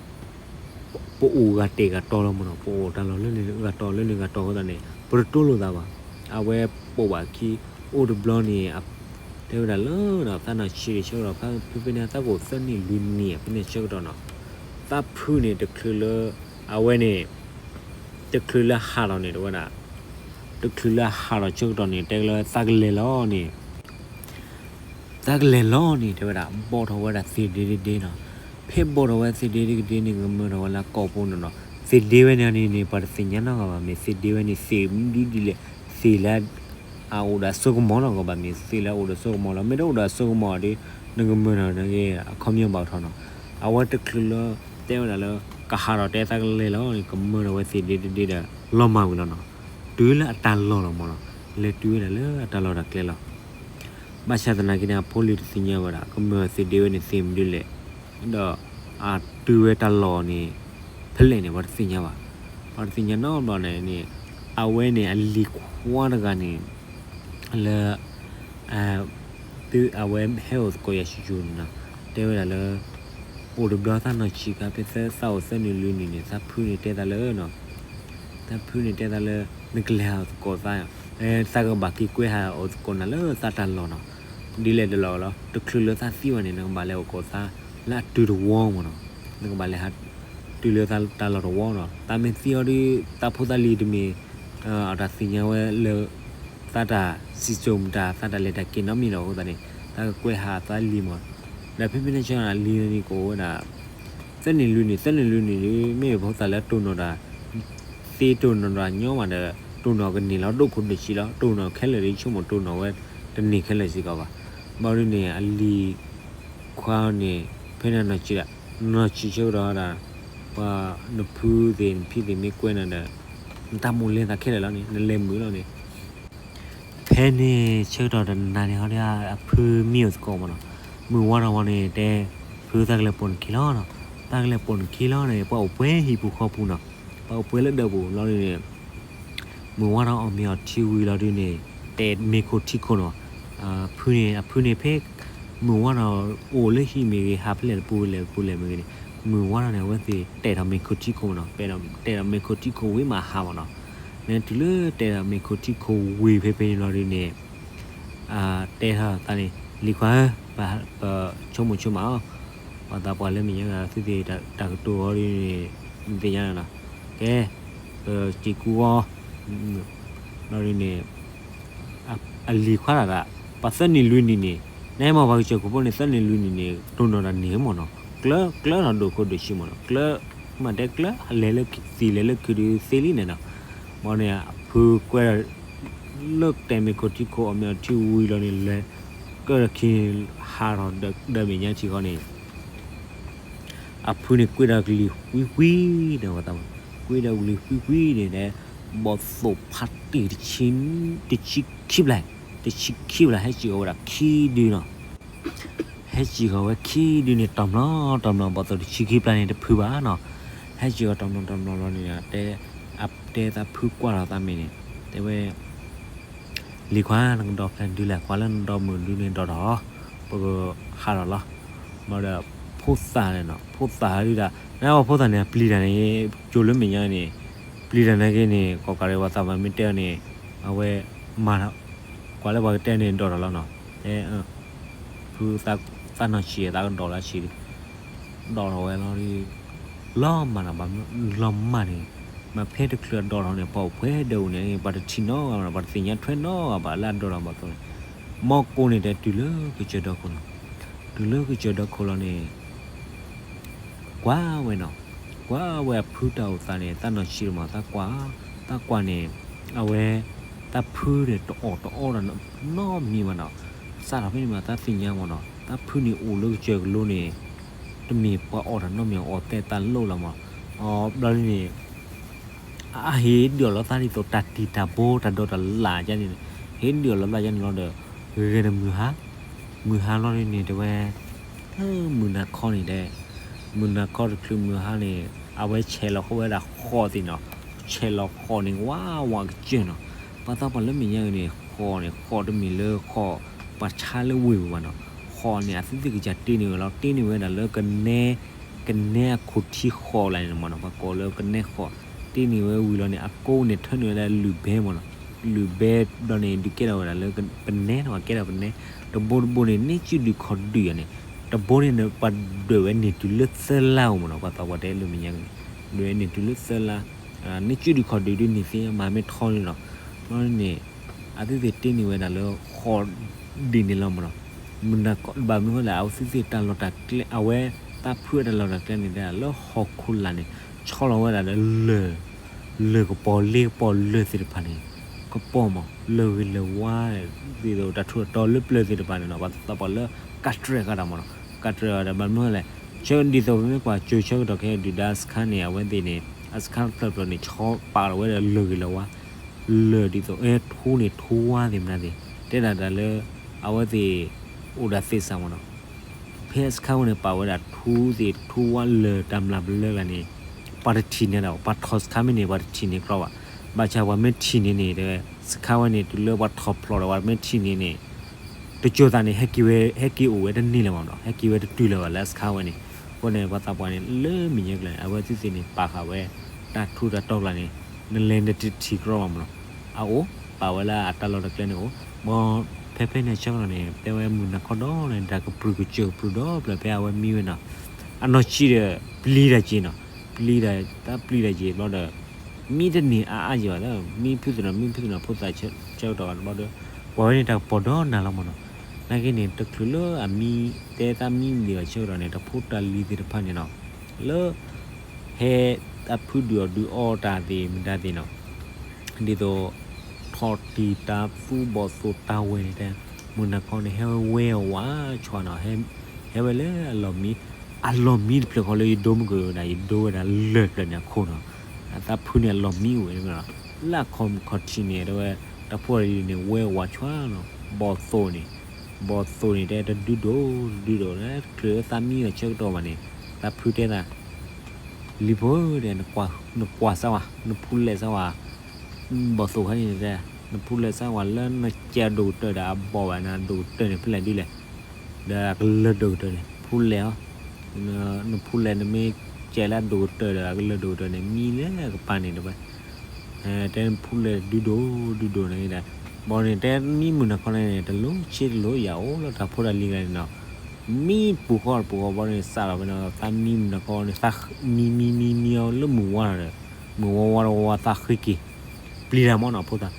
ပအိၣ်ဂၤတဲာ်ဂၤတီလီၤမ့ၢ်နီၤ. ပအိၣ်တၢ်လီၢ်လၢန့ၣ်ဂၤတီလၢန့ၣ်ဂၤတီအဃိသတးန့ၣ် ပတတိလိာ်သးဘၣ်. အဝဲပိာ်ဘၣ်ခံ အိၣ်တဘျီန့ၣ် တဲဝဲဒၣ်လၢ သးနီၢ်ဆံးဆၢကတီၢ် ဖဲဖဲန့ၣ် သးကအိၣ်သၢနံၣ်လွံၢ်နံၣ် ဖဲန့ၣ်ဆၢကတီၢ်နီၤ သးဖုန့ၣ်တချုးလၢ အဝဲန့ၣ် တချုးလၢဟးထီၣ်န့ၣ် တဲဝဲဒၣ် တချုးလၢဟးထီၣ်ဆၢကတီၢ်န့ၣ် တဲလၢသးကလဲၤလီၤန့ၣ် သးကလဲၤလီၤန့ၣ် တဲဝဲဒၣ် ဘီၣ်ထီၣ်ဝဲဒၣ်သ့ၣ်ဒ့တဒ့နီၤ. ဖဲဘီၣ်ထီၣ်ဝဲသ့ၣ်ဒ့တဒ့န့ၣ် ကမၢထီၣ်ဝဲလၢကီၢ်ပူၤနီၤနီၤ. သ့ၣ်ဒ့ဝဲန့ၣ်န့ၣ် ပှၤတသ့ၣ်ညါနီတဂၤဘၣ် မ့ၢ်သ့ၣ်ဒ့ဝဲန့ၣ် သ့ၣ်မနုၤဒ်လဲၣ်, သ့ၣ်လၢ အအိၣ်ဒီးအစိကမီၤလီၤကီးဘၣ် မ့ၢ်သ့ၣ်လၢအအိၣ်ဒီးစိကမီၤလီၤ. မ့ၢ်တအိၣ်ဒီးအစိကမီၤဒီး နကမၢထီၣ်န့ၣ်ဂ့ၤ အခီပညီဘၣ်ထီၣ်နီၤ. အဝဲတချုးလၢ တဲဝဲဒၣ်လၢ ကဟးထီၣ်တဲသးကလဲၤလီၤန့ၣ် ကမၢထီၣ်ဝဲသ့ၣ်ဒ့တဒ့ဒီး လီၤမၢ်ဝံၤလီၤနီၤ. တုၤလၢအတၢ်လီၢ်လီၤမၢ်နီၤ. လဲၤတုၤဝဲဒၣ်လၢအတၢ်လီၢ်တၢ်ကျဲလီၤ. ဘၣ်ဆၣ်သနာ်က့န့ၣ် အဖိလံၤတသ့ၣ်ညါဝဲဒၣ် ကမၢသ့ၣ်ဒ့ဝဲန့ၣ်သ့ၣ်မနုၤလဲၣ်, ဒီးအတုၤဝဲတၢ်လီၢ်န့ၣ် ဖဲလဲၣ်န့ၣ် ပှၤတသ့ၣ်ညါဘၣ်. ပှၤတသ့ၣ်ညါနီတဘျီန့ၣ်န့ၣ် အဝဲန့ၣ်အလံၤခွါတဂၤန့ၣ် လၢ သုအဝဲဟဲအိၣ်သကိးယၤဆူၣ်ဆူၣ်န့ၣ်နီၤ, တဲဝဲဒၣ်လၢ အိၣ်တဘျီသးနီၢ်ဆံးခါ ဖဲသးအိၣ်သၢနံၣ်လွံၢ်နံၣ်န့ၣ် သးဖုန့ၣ်တဲသးလၢနီၤ, သးဖုန့ၣ်တဲသးလၢ နကလဲၤဟးအိၣ်သကိးသး, သးကဘၣ်က့ၤကွဲဟးအိၣ်သကိးနၤလၢသးတၢ်လီၢ်နီၤ, ဒ်လဲၣ်ဒ်လဲၣ်လီၤ, တချုးလၢသးသံဘၣ်န့ၣ် နကဘၣ်လဲၤအိၣ်သကိးသး လၢအတုၤတဝီမၢ်နီၤ, နကဘၣ်လဲၤဟး တုၤလၢတၢ်လီၢ်တဝီနီၤ, သးမ့ၢ်သံအီၤဒီး သးဖိသးလံၤတမ့ၢ် အတၢ်သ့ၣ်ညါဝဲလၢ သးတၢ်စံၣ်စိၤမတၤ သးတၢ်လဲၤတၢ်က့ၤနီတမံၤလီၤအဃိသတးန့ၣ် သးကကွဲးဟးသးလံမၢ်, ဒီးဖဲဖဲန့ၣ်ဆၢကတီၢ်န့ၣ် အလံၤန့ၣ်ကအိၣ်ဝဲဒၣ် သၢနံၣ်လွံၢ်နံၣ် သၢနံၣ်လွံၢ်နံၣ်ဒီး မ့ၢ်ဖိသၣ်လၢတိၢ်နီၣ်တၢ် သ့တိၢ်နီၣ်တၢ်ညီမးဒီး တိၢ်နီၣ်ကန့ၢ်လီၤဒိၣ်ခိၣ်ဒိၣ်ဆံးလီၤ, တိၢ်နီၣ်ခဲလၢာ်ဒီး ဆိကမိၣ်တိၢ်နီၣ်ဝဲတန့ၢ်ခဲလၢာ်စ့ၢ်ကီးဘၣ်. ဘၣ်ဒုးန့ၣ် အလံၤခွါန့ၣ် ဖဲန့ၣ်နီၢ်ဆံးဒၣ် နီၢ်ဆံးဆၢကတီၢ်ဒၣ် ပှၤနဖုသ့ၣ်နဖံသ့ၣ်မ့ၢ်ကွဲးနၤဒီး နတၢ်မိၣ်လဲၤသးခဲလၢာ်လီၤန့ၣ် နလဲၤမုာ်လီၤန့ၣ် ဖဲန့ၣ်ဆၢကတီၢ်တနၤန့ၣ်ဟီဒီး အဖုမံအိၣ်သကိးမၢ်နီၤ, မုၢ်ဝါထီၣ်ဝံၤန့ၣ် တဲ ဖုသးကလဲၤပိာ်နခံလီၤနီၤ, သးကလဲၤပိာ်နခံလီၤန့ၣ် ပှၤအိၣ်ပှဲၤဟံၣ်ပူၤဃီပူၤနီၤ, ပှၤအိၣ်ပှဲၤလၢဒၢးပူၤလီၤဒုးန့ၣ် မုၢ်ဝါထီၣ်အီၣ်မ့ၤအီထံဝံၤလီၤဒုးန့ၣ် တဲမ့ၤခိၣ်ထံခိၣ်နီၤ, ဖုန့ၣ် အဖုန့ၣ်ဖဲ မုၢ်ဝါထီၣ်အိၣ်လၢဟံၣ်မ့ၢ်ဂ့ၤ ဟးဖဲလဲၣ်တပူၤလဲၣ်တပူၤလဲၣ်မ့ၢ်ဂ့ၤန့ၣ် မုၢ်ဝါထီၣ်န့ၣ် အဝဲသ့ၣ်တဲာ်ထီၣ်မ့ၤခိၣ်ထံခိၣ်မၢ်နီၤ, တဲာ်ထီၣ်မ့ၤခိၣ်ထံခိၣ်ဝံၤမးဟးမၢ်နီၤ, နတုၤလၢတဲာ်ထီၣ်မ့ၤခိၣ်ထံခိၣ်ဝံၤဖဲဖဲန့ၣ်လီၤဒုးန့ၣ် တဲထီၣ်သးန့ၣ် လံၤခွါဧၢ, ပဆိကမိၣ်ဆိကမးအီၤ, ပှၤသးပှၢ်လၢမဲာ်ညါဂၤ သုသ့ၣ်တၢ်ကတိၤအီၤဒ်န့ၣ် နသ့ၣ်ညါနီၤ, ကဲ ပစံးကူအီၤ လီၤဒ်န့ၣ် အလံၤခွါတဂၤ ပှၤသၢနံၣ်လွံၢ်နံၣ်န့ၣ် နဟဲမၤပှၤကစၢၢ်ခိၣ်ဖိန့ၣ် သၢနံၣ်လွံၢ်နံၣ်န့ၣ် တိၢ်နီၣ်တၢ်န့ၢ်မၢ်နီၤ, ကျၢၤကျၢၤထီၣ်ဒိၣ်ခိၣ်ဒိၣ်ဆံးမၢ်နီၤ, ကျၢၤ မ့ၢ်တဲကျၢၤ လဲၤလၢသံးလဲၤလၢခုးဒုးသ့လံန့ၣ်နီၤ, ဘၣ်န့ၣ် အဖုကွဲး လၢတဲာ်မ့ၤခိၣ်ထံခိၣ်အီၣ်မ့ၤအီထံဝံၤလီၤန့ၣ် လဲၤ ကၢၢ်တခံ ဟးထီၣ်ဒီးမဲာ်ညါထံဃီန့ၣ် အဖုန့ၣ်ကွံာ်ဒီးကလံၤဝံၤဝံၤန့ၣ် ကွံာ်ဒီးကလံၤဝံၤဝံၤန့ၣ် ဘီၣ်သိၣ်ဖးတံၢ် တဆံခံပျၢ်, တဆံခံပျၢ် ဟဲစံၣ်ဃီၤဝဲဒၣ်ခံဒုနီၤ, ဟဲစံၣ်ဃီၤဝဲခံဒုန့ၣ် တီၤမျီၤတီၤမျီၤ ဘီၣ်သိၣ်တဆံခံပျၢ်န့ၣ်တဖုဘၣ်နီၤ, ဟဲစံၣ်ဃီၤတီၤမျီၤတီၤမျီၤလီၤန့ၣ် တဲ တဲသးဖုကွၢ်လီၤသးမဲာ်န့ၣ် တဲဝဲ လံၤခွါ နကဒီဖျၢၣ်ဒုလဲၣ်, ကွၢ်လၢနဒီမုၢ်ဒုန့ၣ်ဒီးထီၣ်, ပကဟးထီၣ်လီၤ. ဘၣ်ဒီး ဖိသၣ်န့ၣ်နီၤ, ဖိသၣ်ဒုဒၣ် နဝဲဖိသၣ်န့ၣ် ပျံၤတၢ်န့ၣ် ကၠိလၢမဲာ်ညါန့ၣ် ပျံၤတၢ်နာ်က့န့ၣ် ကီၢ်ကးရံးပှၤသးပှၢ်မ့ၢ်တဲအီၤန့ၣ် အဝဲမၤ ကွၢ်လၢပှၤကတဲန့ၣ်ဒီးထီၣ်လီၤနီၤ, တဲ ဖု သးနီၢ်ဆံး သးကဒီလၢဆံး ဒီးထီၣ်ဝဲလီၤဒီး လီၤမၢ်နီၤ, လီၤမၢ်န့ၣ် မ့ၢ်ဖဲတချုးအဒီးထီၣ်န့ၣ် ပှၤအိၣ်ပှဲၤဒၢးပူၤန့ၣ် ပှၤတထံၣ်နီတဂၤဘၣ်နီၤ, ပှၤတသ့ၣ်ညါထွဲနီတဂၤဘၣ် လၢအဒီးထီၣ်ဘီၣ်သိၣ်န့ၣ်, မီၢ်ကိးန့ၣ်တဲတုၤလၢကစၢၢ်ဒီခိၣ်နီၤ, တုၤလၢကစၢၢ်ဒီခိၣ်လီၤန့ၣ် ကွၢ်ဝဲနီၤ, ကွၢ်ဝဲအဖုတၢ်အိၣ်သးန့ၣ် သးနီၢ်ဆံးတမး သးကွၢ်, သးကွၢ်န့ၣ် အဝဲ သးဖုန့ၣ်တအီၣ်တအီဒီးနီတမံၤဘၣ်နီၤ, စးထီၣ်ဖဲန့ၣ်မး သးသ့ၣ်ညါမးနီၤ, သးဖုန့ၣ်အိၣ်လၢကစၢၢ်ကလိန့ၣ် တမ့ၢ်ပှၤအီၣ်တၢ်နီတမံၤ အီၣ်တဲတၢ်လိၣ်လီၤမး, အဘျီဒ်န့ၣ် အဟ့ၣ်ဒုးအီၣ်လီၤသးဒ်သိး တၢ်တံၢ်တၢ်ဘိတၢ်ဒိးတၢ်လၢ်ကန့ၣ်, ဟ့ၣ်ဒုးအီၣ်လီၤသးကန့ၣ်လီၤဒီး ဂဲၤဒီးမုၢ်ဟါ, မုၢ်ဟါလီၤဒ်န့ၣ် တဲဝဲ လၢမုၢ်နၤခီန့ၣ်တဲ, မုၢ်နၤခီတချုးမုၢ်ဟါန့ၣ် အဝဲဆဲးလီၤဃီဝဲဒၣ်ဃိးသ့ၣ်နီၤ, ဆဲးလီၤဃိးန့ၣ် ဝးဝးကစၢၢ်နီၤ, ပှၤသးပှၢ်လၢမဲာ်ညါန့ၣ် ဃိးန့ၣ် ဃိးတမ့ၢ်လၢဃိး ပှၤဆါလၢဝ့ၢ်ပူၤဘၣ်နီၤ, ဃိးန့ၣ် အသုသ့ၣ်ကစၢ်တ့န့ၢ်ဝဲလီၤ, တ့န့ၢ်ဝဲဒၣ်လၢကနဲ ကနဲအခိၣ်ထံဃိးလၢန့ၣ်မးနီၤ, ပှၤကိးလၢကနဲဃိး, တ့န့ၢ်ဝဲဝံၤလီၤန့ၣ် အကိးန့ၣ် ထၢနုာ်ဝဲဒၣ်လုၢ်ဘဲမးနီၤ, လုၢ်ဘဲဘျီန့ၣ် ဒုးကဲထီၣ်ဝဲဒၣ်လၢပနဲနီၤ, ကဲထီၣ်ပနဲ, တဘိတဘိန့ၣ် န့ၢ်စုဒုၣ်ခီၣ်ဒုၣ်ယၤန့ၣ်, တဘိန့ၣ် ပှၤဒွဲၣ်ဝဲန့ၢ်တုၤလၢသၢလါဧိၤမးနီၤ, ပှၤသးပှၢ်တဲလၢမဲာ်ညါန့ၣ် ဒွဲၣ်န့ၢ်တုၤလၢသၢလါ, န့ၢ်စုဒုၣ်ခီၣ်ဒုၣ်ဒုးန့ၢ်သ့မးမ့ၢ်ထီလံနီၤ, ဘျီန့ၣ် အသုသ့ၣ်တ့န့ၢ်ဝဲဒၣ်လၢဃိးဒ်န့ၣ်လီၤမးနီၤ, မုၢ်နၤခီဘၣ်မနုၤဃိလဲၣ် အဝဲသ့ၣ်သ့ၣ်တၢ်လီၢ်တၢ်ကျဲ အဝဲသးဖုအတၢ်လီၢ်တၢ်ကျဲန့ၣ် တဲလၢဟီၣ်ခိၣ်လာ်န့ၣ် ဆီလီၤဝဲဒၣ်ဒီးလၢၢ် လၢၢ်ကပီၤလ့ကပီၤလၢၢ်သ့ၣ်တဖၣ်န့ၣ် ကပီၤမး လၢၢ်ဂ့ၤလၢၢ်ဝါ ဒ်သိးတၢ်ထူးတၢ်တီၤလၢပျၢၤသ့ၣ်တဖၣ်န့ၣ်နီၤ ပှၤသးပှၢ်လၢကးတြဲၤဃာ်တၢ်မးနီၤ ကးတြဲၤဃာ်ဒီးဘၣ်မနုၤလဲၣ် ဆၢဒ်သိးပမ့ၢ်ကွၢ်ကၠိဆၢကတီၢ်ခဲအံၤ ဒုၣ်ဒါစခါန့ၣ် အဝဲသ့ၣ်န့ၣ် အစခါတဖျၢၣ်တဖျၢၣ်န့ၣ် ဆီပာ်လီၤဝဲဒီးလၢၢ်ဂ့ၤလၢၢ်ဝါ လၢၢ်ဒ်သိး အဲ ထူန့ၣ် ထူဝါသ့ၣ်မနုၤသ့ၣ် တဲဒၣ်တၢ်လၢ အဝဲသ့ၣ် အိၣ်ဒၣ်သ့ၣ်စၢ်မးနီၤ ဖဲအစခါဝဲန့ၣ် ပာ်ဝဲဒၣ်ထူသ့ၣ်ထူဝါလၢၢ်တၢ်မျၢ်ပလၢၢ်ဂၤန့ၣ် ပှၤတထံၣ်န့ၢ်ဒၣ် ပှၤထီၣ်စခါမ့ၢ်န့ၣ် ပှၤတထံၣ်န့ၢ်ကြီဘၣ် ဘၣ်ဆၣ်ပှၤမ့ၢ်ထံၣ်န့ၢ်န့ၣ် တဲဝဲ စခါဝဲန့ၣ် တုၤလၢပှၤထီၣ်ဖျိးဒီး ပှၤမ့ၢ်ထံၣ်န့ၢ်န့ၣ် တစိၤသးန့ၣ် ဟဲက့ၤဝဲ ဟဲက့ၤအိၣ်ဝဲတန့ၢ်လၢၤဘၣ်နီၤ ဟဲက့ၤဝဲတတုၤလၢၤဘၣ်လၢအစခါဝဲန့ၣ် အဃိန့ၣ် ပှၤသးပှၢ်န့ၣ် လၢမံၤညါကျၢၤန့ၣ် အဝဲသ့ၣ်သ့ၣ်န့ၣ် ပာ်ဃာ်ဝဲ တၢ်ထူးတၢ်တီၤကျါန့ၣ် နလဲၤနတထံၣ်ကြီဘၣ်မးနီၤ အအိၣ် ပာ်ဝဲလၢအတၢ်လီၢ်တၢ်ကျဲန့ၣ်အိၣ် ဘီ ဖဲဖဲန့ၣ်ဆၢကတီၢ်န့ၣ် တဲဝဲမုၢ်နၤခီဒီးန့ၣ် တၢ်ကပြုၢ်ကစၢၢ်ကပြုၢ်ဒီဖျၢၣ်ဖဲအဝဲမံဝဲနီၤ အနီၢ်ဆံးဒီး ပျံၤတၢ်က့ၤနီၤ ပျံၤတၢ် တၢ်ပျံၤတၢ်က့ၤဘျီဒီး မံတန့ၢ်အါအါက့ၤဘၣ် မံဖုသနၢၣ် မံဖုသနၢၣ် ဖိသၣ်ဆၢကတီၢ်ဘျီဒီး ပှၤဝဲန့ၣ်တၢ်ကပီၤဒီနၤလီၤမးနီၤ နာ်က့န့ၣ် တချုးလၢအမံ တဲသးမံဒံးဘၣ်ဆၢကတီၢ်န့ၣ် တၢ်ဖိတၢ်လံၤသ့ၣ်တဖၣ်န့ၣ်နီၤ လၢ ဟဲ တၢ်ဖုဒုးအီၣ်ဒုးအီတၢ်သ့ၣ်မတၤသ့ၣ်နီၤ ဒ်သိး ထီၣ်တံၢ်တၢ်သူဘီၣ်သိၣ်တၢ်ဝဲန့ၣ်တဲ မုၢ်နၤခီန့ၣ် ဟဲဝဲဝါဆှါနီၤ ဟဲဝဲလၢအလီၢ်မံ အလီၢ်မံတဖျၢၣ်ဃီလၢယဒိမုၢ်ကဝဲဒၣ် ယဒိဝဲဒၣ်လၢၢ်ဖျၢၣ်န့ၣ်အခိၣ်နီၤ အသးဖုန့ၣ်အလီၢ်မံအိၣ်ဝဲန့ၣ်မးနီၤ လၢအခီၣ်မုၢ်ခီၣ်ထံးန့ၣ် တဲဝဲ တၢ်ဖိတၢ်လံၤန့ၣ် ဝဲဝါဆှါနီၤ ဘီၣ်သိၣ်န့ၣ် ဘီၣ်သိၣ်န့ၣ် တဲတဒုဒိၣ် တဒုဒိၣ် တချုးလၢသးမံအီၤဆၢကတီၢ်ဘၣ်န့ၣ် သးဖုတဲသး လံၤဖိဒီး နကွၢ်စၢ်ဝဲ နဖူလဲၣ်စၢ်ဝဲ ဘီၣ်သိၣ်ခါန့ၣ်တဲ နဖူလဲၣ်စၢ်ဝဲလၢနကဲဒိၣ်ကတၢၢ်ဒီးအဘီၣ်ဝဲန့ၣ် ဒိၣ်ကတၢၢ်န့ၣ်ဖဲလဲၣ်ဒ်လဲၣ် ဒီးအကလၢၢ်ဒိၣ်ကတၢၢ်န့ၣ် ဖူလဲၣ်အီၤ နဖူလဲၣ်နမ့ၢ်ကဲလၢအဒိၣ်ကတၢၢ်ဒီးအကလၢၢ်ဒိၣ်ကတၢၢ်န့ၣ် မံလၢကပၤန့ၣ်တဲဝဲ တဲနဖူလဲၣ်ဒုဒိၣ်ဒုဒိၣ်န့ၣ်ဒီး ဘီန့ၣ်တဲမံမုၢ်နၤခီန့ၣ် တလိၣ်ဆ့တလိၣ်ယၤအိၣ်လၢတၢ်ဖိတၢ်လံၤကျါန့ၣ်နီၤ မံတပူၤဃီတပူၤဃီဘီန့ၣ် စးထီၣ်ဖဲန့ၣ် သးမံမုၢ်နၤခီန့ၣ် သးမံမံမံမံအီၤလၢမုၢ်ဝါဒီး မုၢ်ဝါဝါတဝါသးဃ့က့ၤ ပျံၤတၢ်မးနီၤဖိသၣ်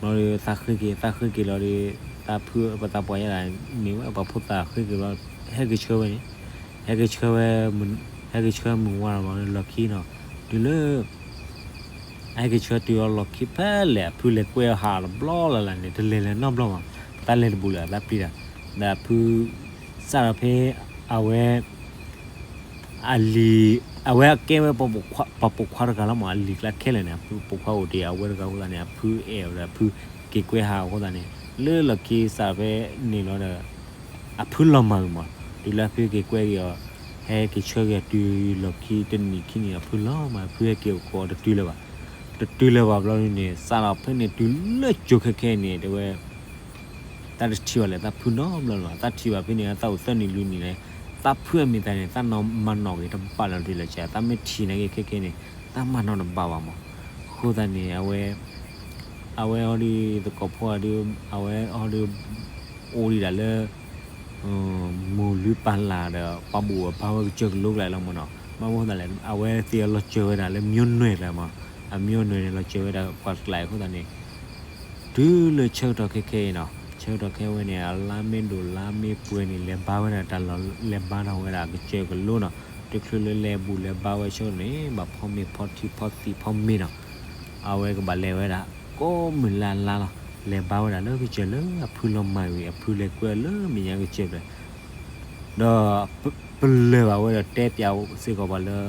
ဘီဒီးသးဃ့က့ၤ သးဃ့က့ၤလီၤဒီး သးဖုပသးပှၢ်ယဲဒၣ် မ့ၢ်ဝဲပှၤဖိသၣ်ဃ့က့ၤလီၤ ဟဲက့ၤဆှၢဝဲန့ၣ် ဟဲက့ၤဆှၢဝဲ ဟဲက့ၤဆှၢမုၢ်ဝါဒီးလီၤန့ၣ်လီၢ်ခံနီၤ တုၤလၢ ဟဲက့ၤဆှၢတုၤအီၤလီၢ်ခံဖဲလဲၣ် အဖုလဲၤကွဲအီၤဟးတဘျီလၢ်လၢ်န့ၣ် တလဲၤလၢၤနီတဘျီဘၣ် သးလဲၤတဘူးလၢၤ သးပျံၤတၢ် ဒီးအဖု စးထီၣ်ဖဲ အဝဲ အလံၤ အဝဲအကဲဝဲ ပှၤပိာ်ခွါတဂၤလီၤမး အလံၤကျါခဲလၢာ်န့ၣ် အဖုပိာ်ခွါအိၣ်တ့ၢ် အဝဲတဂၤအဃိသတးန့ၣ် အဖုအဲၣ်အီၤဒီးအဖုက့ၤကွဲဟးအဃိသတးန့ၣ် လၢလီၢ်ခံစးထီၣ်ဖဲန့ၣ်လီၤဒီး အဖုလီၤမၢ်ဝံၤမး တုၤလၢအဖုက့ၤကွဲက့ၤအီၤ ဟဲက့ၤဆှၢက့ၤအီၤတုၤလီၢ်ခံတနံၣ်ခံနံၣ် အဖုလီၤမၢ် အဖုဟဲက့ၤအိၣ်ခိးအီၤတတုၤလၢၤဘၣ် တတုၤလၢၤဘၣ်ဘျီန့ၣ် စးထီၣ်ဖဲန့ၣ်တုၤလၢကၠိခဲခဲအံၤန့ၣ် တဲဝဲ သးတထံၣ်ဘၣ်လၢသးဖုနီတဘျီလၢၤဘၣ် သးထံၣ်ဘၣ်ဖဲန့ၣ် သးအိၣ်သၢနံၣ်လွံၢ်နံၣ်လၢ သးဖုအမံၤသးန့ၣ် သးနီၢ်မၤနီၣ်က့ၤတဘၣ်လၢၤတ့ၢ်လၢၤဆဲး သးမ့ၢ်ထံၣ်န့ၢ်က့ၤခဲခဲန့ၣ် သးမၤနီၣ်တဘၣ်ဘၣ်မး အဃိသတးန့ၣ် အဝဲ အဝဲအီၤဒီးသကိးဖိအီၤဒီး အဝဲအီၤဒီး အိၣ်ဒံးဒၣ်လၢ မိၢ်လုၢ်ပၢ်လၢ်ဒီး ပှၤဘူၣ်အပၢ်ဝဲကစၢၢ်ကလိကျါလီၤမးနီၤ ဘၣ်မနုၤဃိသတးလဲၣ် အဝဲသ့ၣ်အလီၤစၢၤဝဲဒၣ်လၢ မျိုးနွယ် ကျါမး အမျိုးနွယ်န့ၣ် လီၤစၢၤဝဲဒၣ်ပှၤကျါအံၤအဃိသတးန့ၣ် တုၤလၢဆၢကတီၢ်ခဲခဲအံၤနီၤ ဆၢကတီၢ်ခဲဝဲန့ၣ် အလါမ့ၢ်ဒိၣ်လါမ့ၢ်ပှဲၤန့ၣ် လဲၤဘါဝဲဒၣ်တၢ်လီၢ် လဲၤဘါထီၣ်ဝဲဒၣ်ကစၢၢ်ကလိနီၤ တချုးလၢလဲၤဘူၣ်လဲၤဘါဝဲဆၢကတီၢ်န့ၣ် ဘၣ်ဖီမ့ၤဖီထံဖီသံၣ်ဖီမ့ၤနီၤ အဝဲကဘၣ်လဲၤဝဲဒၣ် ကိးမုၢ်လၢ်လါလီၤ လဲၤဘါဝဲဒၣ်လၢကစၢၢ်လၢအဖုလီၤမၢ်ဝံၤ အဖုလဲၤကွဲလၢမဲာ်ညါကစၢၢ်ဖျၢၣ် ဒီး ပလၢၢ်ဘၣ်ဝဲဒီးတဲပျးစ့ၢ်ကီးပှၤလၢ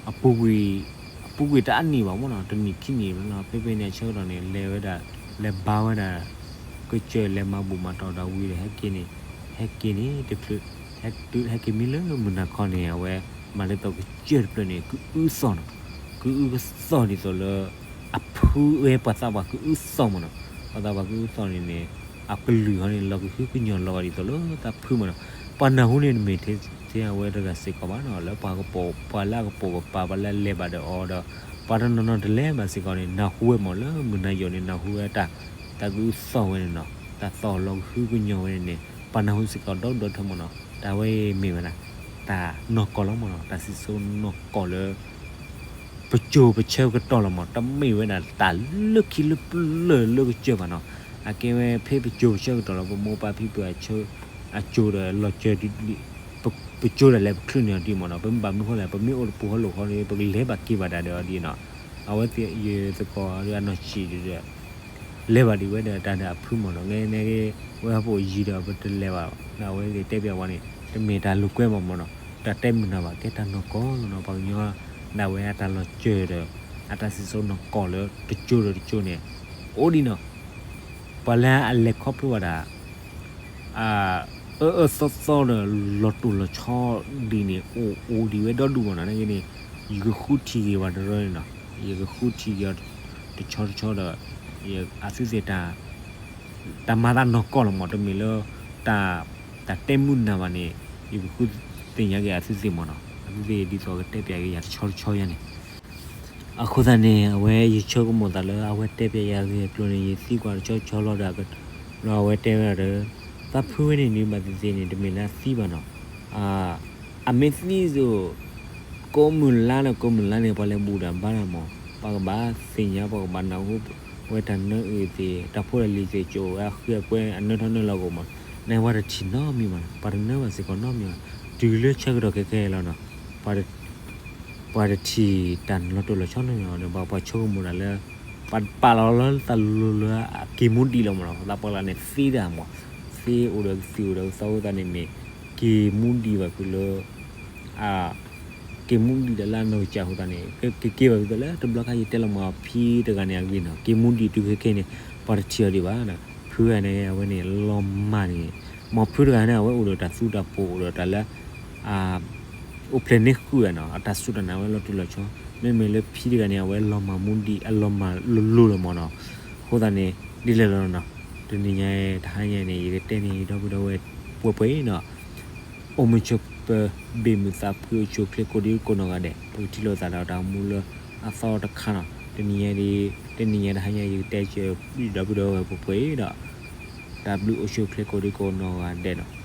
အပူၤကွံာ် အပူၤကွံာ်တအါနံၣ်ဘၣ်မ့ၢ်နီၤ တနံၣ်ခံနံၣ်ဘၣ်နီၤ ဖဲဖဲန့ၣ်အဆၢကတီၢ်န့ၣ် လဲၤဝဲဒၣ် လဲၤဘါဝဲဒၣ် ကစၢၢ်လဲၤမၤဘူၣ်မၤတီၢ်တၢ်ဝံၤဒီး ဟဲက့ၤန့ၣ် ဟဲက့ၤန့ၣ် တချုး ဟဲက့ၤမံလၢမုၢ်နၤခီန့ၣ် အဝဲ မၤဒ်သိးကစၢၢ်တဖျၢၣ်န့ၣ် ကအုသီၣ်နီၤ ကအုကသီၣ်ဒ်သိးလၢ အဖုဝဲပှၤသးပှၢ်ကအုသီၣ်မ့ၢ်နီၤ ပှၤသးပှၢ်ကအုသီၣ်န့ၣ်န့ၣ် အကလုၢ်ဟီန့ၣ် လီၤကဟုကညီၢ်လီၤဂာ်ဒ်သိးလၢတၢ်ဖုမ့ၢ်နီၤ ပှၤနၢ်ဟူန့ၣ်တမ့ၢ်ထဲအဝဲတဂၤစ့ၢ်ကီးဘၣ်နီၤ လၢပှၤကပိာ် ပှၤလၢအကပိာ်ကပၤ ပှၤလၢအလဲၤဘၣ်ဒီးအီၤဒီး ပှၤတနီၤနီၤတလဲၤဘၣ်စ့ၢ်ကီးန့ၣ် နၢ်ဟူဝဲမ့ၢ်လၢမုၢ်နၤယိာ်န့ၣ် နၢ်ဟူဝဲတၢ် တၢ်ကအုသီၣ်ဝဲန့ၣ်နီၤ တၢ်သီၣ်လီၤကဟုကညီၢ်ဝဲန့ၣ်န့ၣ် ပှၤနၢ်ဟူစ့ၢ်ကီးဒီဒီထၢမ့ၢ်နီၤ တၢ်ဝဲမ့ၢ်ဝဲဒၣ် တၢ်နီၢ်ကီၢ်လီၤမ့ၢ်နီၤ တၢ်စံၣ်စိၤနီၢ်ကီၢ်လၢ ပစိၤပဆၢကတီၢ်လီၤမး တမ့ၢ်ဝဲဒၣ်တၢ်လၢခံလၢပျၢၤလၢကစၢၢ်ဘၣ်နီၤ အကဲဝဲဖဲပစိၤပဆၢကတီၢ်လီၤ ပမိၢ်ပၢ်ဖံဖုအစိၤဒီးလီၤစၢၤဒ် ပစိၤဒီးလဲၤပချုးန့ၢ်အီၤဒံးမ့ၢ်နီၤ, ပမ့ၢ်ဘၣ်မနုၤဃိလဲၣ် ပမ့ၢ်အိၣ်တပူၤဟီၣ်လီၢ်ဃီန့ၣ် ပကလဲၤဘၣ်က့ၤဘၣ်တၢ်ဒီးအီၤဒ်နီၤ, အဝဲသ့ၣ်ယသကိးဒီးအနီၢ်ဆံးဒီး လဲၤဘၣ်ဒံးဝဲဒီးတၢ်ဒီးအဖုမ့ၢ်နီၤ, နဲနဲက့ၤ ဝဲဟီၣ်ဖိယံၤဒီးပတလဲၤဘၣ်, အဝဲသ့ၣ်တဲပျးဝဲန့ၣ် တမ့ၢ်တၢ်လိာ်ကွဲဘၣ်မ့ၢ်နီၤ, တၢ်တဲမုာ်နၤဘၣ် ကဲတၢ်နီၢ်ကီၢ်လီၤနီၤ, ပှၤကညီဒၣ်ဝဲအတၢ်လီၤစၢၤဒီး အတၢ်စံၣ်စိၤနီၢ်ကီၢ်လၢတစိၤဒီးတစိၤန့ၣ် အိၣ်ဒံးနီၤ ပှၤလၢအလဲၤခီဖျိဘၣ်တၢ် အအၢအၢသီသီဒီးလီၤတိၢ်လီၤဆီဒ်န့ၣ် အိၣ်အိၣ်ဒံးဝဲဒီဒူၣ်မ့ၢ်နီၤ, နာ်က့န့ၣ် ယကဃုထံၣ်က့ၤပှၤတရၢန့ၣ်နီၤ, ယကဃုထံၣ်က့ၤအီၤတဆီတဆီဒီး အသုသ့ၣ်တၢ် တၢ်မၤသးနီၢ်ကီၢ်လီၤမ့ၢ် တမ့ၢ်လၢ တၢ် တၢ်တဲမုာ်နၤဘၣ်န့ၣ် ယကဃုသ့ၣ်ညါက့ၤအသုသ့ၣ်မ့ၢ်နီၤ, အသုသ့ၣ်ဒ်သိးကတဲပျးက့ၤယၤတဆီတဆီယါန့ၣ် အဃိသတးန့ၣ် အဝဲယဆၢကမိၣ်သးလၢအဝဲတဲပျးယၤအဂ့ၢ်အကျိၤန့ၣ် ယသံကွၢ်တဆီတဆီလီၤဒီး ဒီးအဝဲတဲဝဲဒၣ်ဒီး သးဖုဝဲန့ၣ်န့ၣ် ဘၣ်သ့ၣ်သ့ၣ်န့ၣ် တမ့ၢ်လၢအသံဘၣ်နီၤ, အမ့ၢ်သံစ့ၢ် ကိးမုၢ်လါဒီးကိးမုၢ်လါန့ၣ် ပှၤလဲၤဘူၣ်တၢ်ဘါတၢ်မ့ၢ် ပှၤကဘၣ်သ့ၣ်ညါ ပှၤကဘၣ်နၢ်ဟူ ဝဲတၢ်နၢအုၣ်သ့ၣ် တၢ်ဖိတၢ်လံၤသ့ၣ် ကၠိဝဲအဃ့အကွဲအနၢထီၣ်နၢလီၤကအိၣ်မ့ၢ်နီၤ, နပှၤတထံၣ်နီတမံၤဘၣ်နီၤ, ပှၤတနၢဘၣ်စ့ၢ်ကီးနီတမံၤဘၣ်, တုၤလၢဆၢကတီၢ်ခဲခဲအံၤလီၤနီၤ ပှၤတထံၣ်တၢ်လီၤတိၢ်လီၤဆီနီတမံၤဘၣ်ဒီး ပှၤဆၢကမိၣ်တၢ်လၢ ပှၤပာ်လီၤလၢတၢ်လိၤလိၤလၢအက့ၤမူဒံးလီၤမ့ၢ်နီၤ, သးပှၢ်လၢန့ၣ်သ့တၢ်မ့ၢ် သ့အိၣ်ဒီးကသံၣ်အိၣ်ဒီးကသီအဃိသတးန့ၣ်မ့ၢ် က့ၤမူဒံးဘၣ်ဖုးလၢ က့ၤမူဒံးတၢ်လၢအနီၢ်ကစၢ်အဃိသတးန့ၣ် ကက့ၤဘၣ်ဖုးသးလၢတဘျီခါ ယတဲလီၤမ့ၢ်ဖံတဂၤန့ၣ်အဂ့ၢ်နီၤ, က့ၤမူဒံးတုၤခဲခဲန့ၣ် ပှၤတထံၣ်အီၤဒံးဘၣ်, ဖုဂၤန့ၣ် အဝဲန့ၣ် လီၤမၢ်န့ၣ် မ့ၢ်ဖုတဂၤန့ၣ် အဝဲအိၣ်ဒီးတၢ်သူတၢ်ပိၤ အိၣ်ဒီးတၢ်လၢ အိၣ်ဖျဲၣ်န့ၢ်ဃုာ်နီၤ, အတၢ်စူၢ်တၢ်နာ်ဝဲလီၤတိၢ်လီၤဆီ, မ့မ့ၢ်လၢဖံတဂၤန့ၣ် အဝဲလီၤမၢ်မူဒံး အလီၤမၢ်လိၤလိၤလီၤမ့ၢ်နီၤ, အဃိသတးန့ၣ် ဒ်လဲၣ်လီၤနီၤ, တနံၤညါတဟါညါန့ၣ် ယကတဲန့ၢ်ယဒီပုၢ်ဒီဝဲၢ်ပှဲၤပှဲၤနီၤ, အိၣ်မုာ်ဆိးပၢၤ ဘ့ၣ်မုာ်သးဖှံအိၣ်ဆူၣ်အိၣ်ချ့ကိးဒံကိးနီၢ်ဂၤဒဲး, ပကထံၣ်လိာ်သးဒီးတၢ်အိၣ်မူလၢအသီတခါနီၤ, တနံၤညါဒ် တနံၤညါတဟါညါ ယကတဲစၢၤယဒီပုၢ်ဒီဝဲၢ်ပှဲၤပှဲၤဒီး တၢ်ဘျုးအိၣ်ဆူၣ်အိၣ်ချ့ကိးဒံကိးနီၢ်ဂၤဒဲးနီၤ.